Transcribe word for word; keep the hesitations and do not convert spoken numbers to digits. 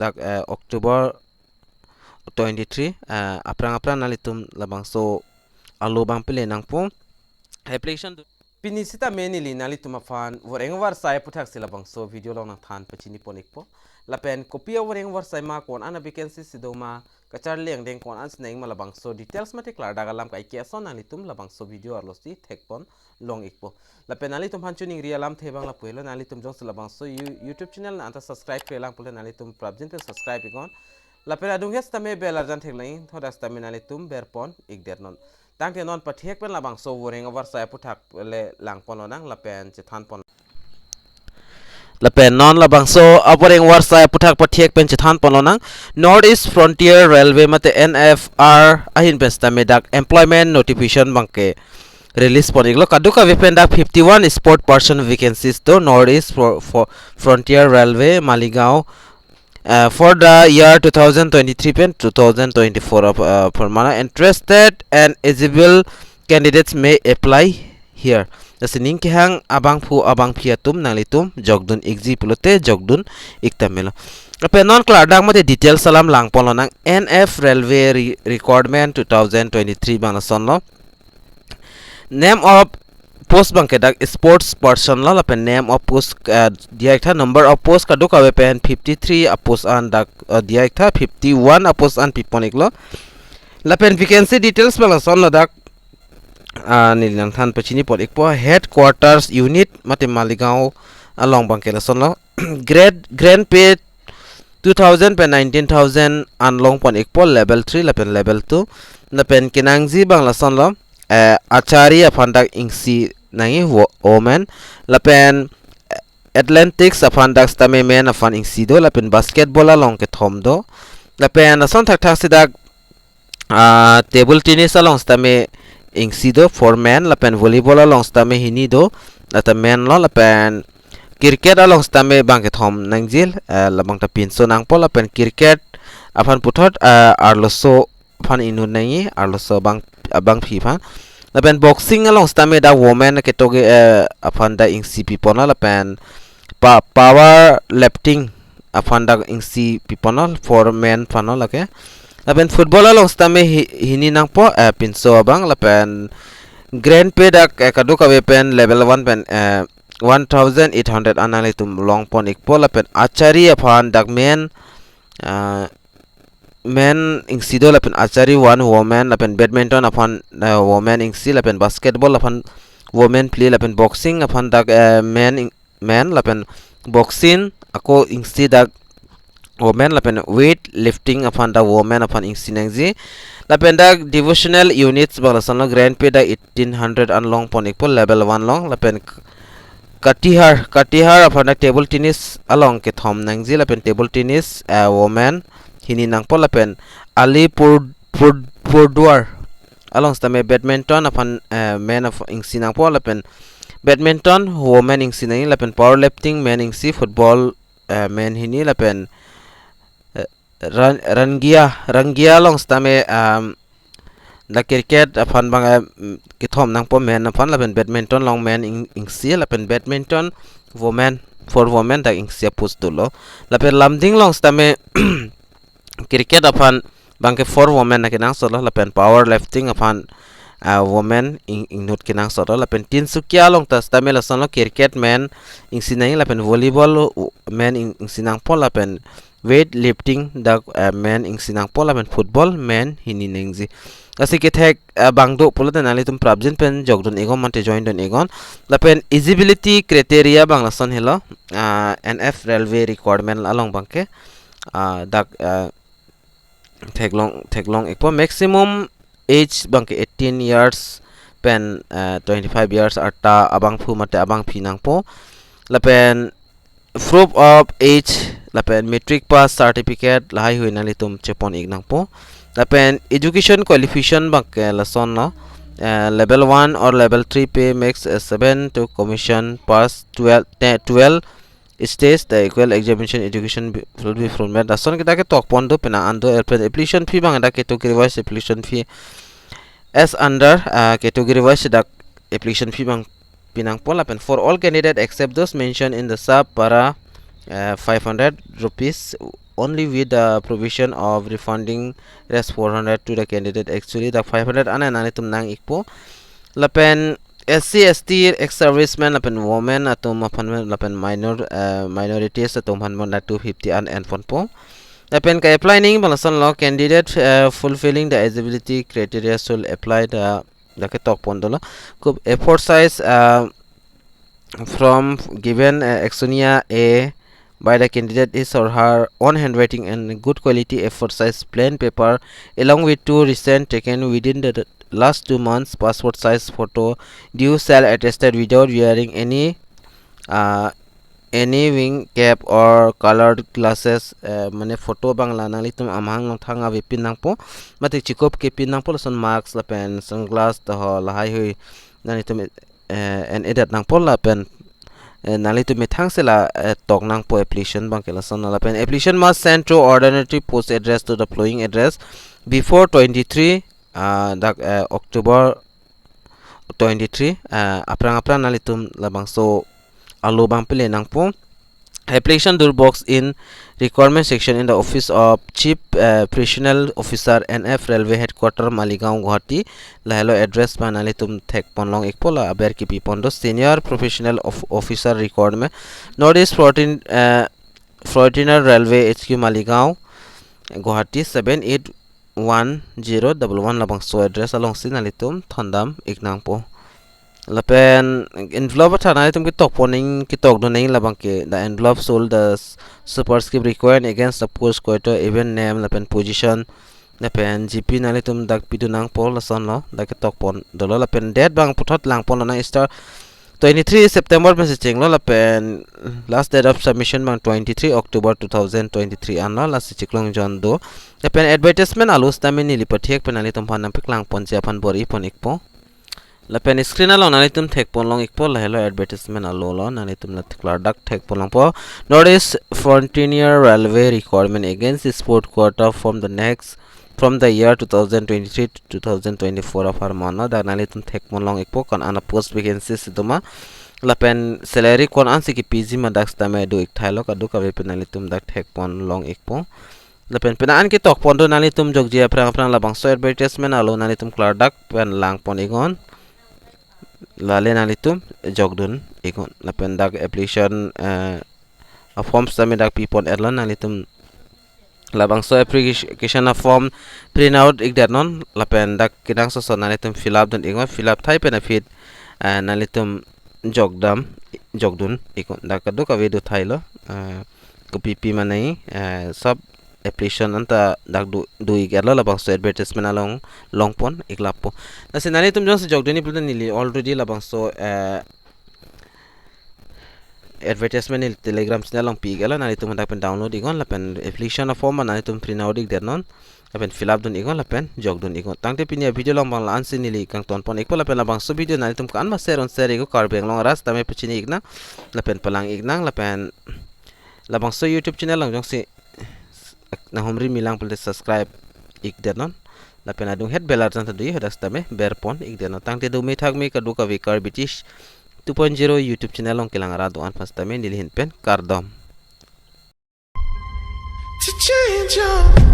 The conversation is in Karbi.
dak, eh, October twenty-three, eh, aphrang aphrang nanglitum labangso alo abang pile nangpo. Application do. Pini sitame neli nanglitum aphan voreng varsai aputhaksi labangso video along nangthan pachini pon ikpo. Lapen kopi avoreng varsai ma, ko-an a-vacancy si do ma, kacharli angdeng ko-an si nangma, labangso details mate klardak alam kaike ason nanglitum labangso video arlosi thek pon long ikpo. Lapen nanglitum aphan choningri alamthe abang lapu helo, nanglitum jongsi labangso You-, YouTube channel nang anta subscribe-re lang pule nanglitum prapjin pen subscribe iknon. Lapen adung hes tame bell arjan thek lang, thodak tame nanglitum ber pon ikdet non. Tangte non pathek pen labangso voreng avarsai aputhak le lang pon lonang lapen chethan pon. Lapen non labangso avoreng varsai aputhak pathek pen chethan pon lonang. North East Frontier Railway mate N F R ahin pen sitame dak employment notification abangke release pon iklo. Kadokave pen dak fifty-one sport person vacancies do North East Fro-, Fro-, Frontier Railway Maligaon, uh, for the year two thousand twenty-three pen two thousand twenty-four of, uh, apharman. Interested and eligible candidates may apply here. Lasi ning kehang abangphu abangphi atum nanglitum jokdun ikji pulote jokdun ik tame lo. Lapen non klardak mate details alam lang pon lonang. N F Railway re-, Recruitment two thousand twenty-three abang lason lo. Name of post abangke dak sports person lo, lapen name of post, eh, diya iktha. Number of post kadokave pen fifty-three apost an dak, eh, diya iktha, fifty-one apost an pi pon iklo. Lapen vacancy details abang lason lo dak, ah, neli nangthan pachini pon ikpo. Headquarters unit mate Maligaon along abangke lason lo. Grade, grade pay two thousand pen nineteen thousand an long pon ikpo, level three lapen level two. Lapen kenangji abang lason lo, eh, archery aphan dak isi nangji wo-, women. Lapen, eh, athletics aphan dak sitame men aphan isi do, lapen basketball along kethom do. Lapen lason thakthak si dak, ah, table tennis along sitame isi do, four men, lapen volleyball along sitame hini do, lata men lo, lapen cricket along sitame bang kethom nangji, eh, labang ta pinso nangpo, lapen cricket aphan puthot, eh, arloso aphan inut nangji, arloso abang, abangphi aphan. Lapen boxing along sitame dak women ketok, eh, aphan dak isi pi pon lo, lapen pa-, power lifting aphan dak isi pi pon lo, four men aphan lo lake. Lapen football along sitame hi-, hini nangpo, eh, pinso abang, lapen grade pay dak, eh, kadokave pen level one pen, eh, one thousand eight hundred an nanglitum long pon ikpo. Lapen archery aphan dak men, ah, men isi do, lapen archery one women, lapen badminton aphan, eh, women isi, lapen basketball aphan women phli, lapen boxing aphan dak, eh, men ing-, men, lapen boxing ako isi dak women, lapen weight lifting aphan dak women aphan isi nangji. Lapen dak devotional units abang lason lo, grade pay dak eighteen hundred an long pon ikpo, level one along. Lapen k-, katihar, katihar aphan dak table tennis along kethom nangji, lapen table tennis, eh, women hini nangpo, lapen alipur, pur, purduar along sitame badminton aphan, eh, men aph-, isi nangpo, lapen badminton women isi nangji, lapen power lifting men isi, football, eh, men hini, lapen, eh, ran-, rangia, rangia along sitame, um, dak cricket aphan abang, eh, mm, kethom nangpo men aphan, lapen badminton along men ing-, isi, lapen badminton women, for women dak isi apost dolo. Lapen lamding along sitame cricket aphan abangke four women nangkenangsot lo, lapen power lifting aphan, ah, women ing-, inut kenangsot lo. Lapen Tinsukia along ta sitame lason lo, cricket men isi nangji, lapen volleyball, uh, men ing-, isi nangpo, lapen weight lifting dak, eh, men isi nangpo, lapen football men hini nangji. Lasi kethek, eh, abang do pulote nanglitum prapjin pen jokdun iknon mate join dun iknon. Lapen eligibility criteria abang lason helo, ah, N F Railway Recruitment along abangke, ah, dak, eh, theklong, theklong ikpo. Maximum age abangke eighteen years pen, eh, twenty-five years arta abangphu mate abangphi nangpo. Lapen proof of age, lapen matric pass certificate lahaihui nanglitum chepon ik nangpo. Lapen education qualification abangke lason lo, eh, level one or level three pay max, eh, seven to commission pass twelve, te-, twelve stage, the equal examination education be-, will be format. Lason kita ketok pon do, penang an do, lapen application fee abang dak category wise application fee as under, ah, category wise dak application fee abang pi nangpo, lapen for all candidate except those mentioned in the sub para, eh, five hundred rupees only with the provision of refunding rest four hundred to the candidate. Actually, the five hundred an nanglitum nang-ikpo. Lapen S C, S T, ex-servicemen lapen women atum aphan, lapen minor, eh, minorities atum aphan mo na two fifty an enponpo. Lapen ka-apply nangji abang lasonlo, candidate, eh, fulfilling the eligibility criteria should apply the, dak ketok pon dolo. Kup A four size, eh, form given, eh, actionea A by the candidate his or her own handwriting and good quality A four size plain paper along with two recent taken within the, the last two months passport size photo, due self attested without wearing any, uh, any wing cap or colored glasses, eh, mane photo abang la nanglitum amahang along thang ave pin nangpo, mate chikop ke pin nangpo, lason mask lapen sunglass taho lahai hui nanglitum, eh, en-edet nangpo lapen, eh, nanglitum methang si la, eh, tok nangpo application abang ke lason lapen application must send to ordinary post address to the following address before twenty-three, ah, dak, eh, October twenty-three, ah, aphrang aphrang nanglitum labangso alo abang pile nangpo. Application do box in requirement section in the office of Chief, uh, Personnel Officer, N F Railway Headquarter, Maligaon, Guwahati. Lahelo address abang nanglitum thek pon long-ikpo, la aber kipi pon do, Senior Professional of Officer Recruitment, North East fourteen, uh, fourteen Railway H Q, Maligaon, Guwahati seven eight one zero double one, labangso address alongsi nanglitum thondam-ik nangpo. Lapen envelope atha nanglitum ketok pon nangji, ketok dun nangji labang ke, the envelope should the s-, superscript required against the post quota, event name lapen position, lapen G P nanglitum dak pidun nangpo, lasonlo, dak ketok pon dolo, lapen date abang puthot lang pon lonang, start twenty-three September pensi chenglo, lapen last date of submission abang twenty-three October two thousand twenty-three anlo, lasi chiklong jon do. Lapen advertisement alo sitame neli pathek pen nanglitum aphan nangpeklang ponji aphan bor-i pon-ikpo. Lapen screen along nanglitum thek pon long-ikpo, lahelo advertisement alo lo, nanglitum la klardak thek pon longpo. North East Frontier Railway requirement against the sport quota from the next, from the year two thousand twenty-three to two thousand twenty-four apharman lo, dak nanglitum thek pon long-ikpo, kon-an a post vacancy si doma, lapen salary kon-an si kepiji ma dak sitame do-ik thailo, kadokave pen nanglitum dak thek pon long-ikpo. Lapen pina an ketok pon do, nanglitum jokji aphrang aphrang labangso advertisement alo nanglitum klardak pen lang pon-iknon. Lale nanglitum jok dun-iknon. Lapen dak application, eh, a form sitame dak pi pon-etlo, nanglitum labangso application a form print out-ik detnon, lapen dak kedang soso nanglitum fill up dun-iknon, fill up thai pen aphi, eh, nanglitum jok dam, jok dun-iknon. Dak kadokave do thailo, eh, kopi pi mane, eh, sab application anta dak do, do-ik-etlo, labangso advertisement along long pon-ik lapo. Lasi nanglitum jongsi jok dun-ik pulote neli already labangso, eh, advertisement neli Telegram channel along pi-ik-etlo, nanglitum dak pen download-iknon, lapen application a form nanglitum print out-ik detnon, lapen fill up dun-iknon, lapen jok dun-iknon. Tangte pini a video along abang la-ansi neli kangton pon-ikpo, lapen labangso video nanglitum ko-an ma share un share-iknon, Karbi Anglong arat sitame pachini-iknang, lapen palang-iknang, lapen labangso YouTube channel along jongsi nanghumri milang pulote subscribe-ik detnon, lapen adung het bell arjan ta do-i, hadak sitame ber pon-ik detnon. Tangte dome thakme kadokave Karbi Tish two point zero YouTube channel along kelang arat do-an aphan sitame neli ahin pen kardom. To change your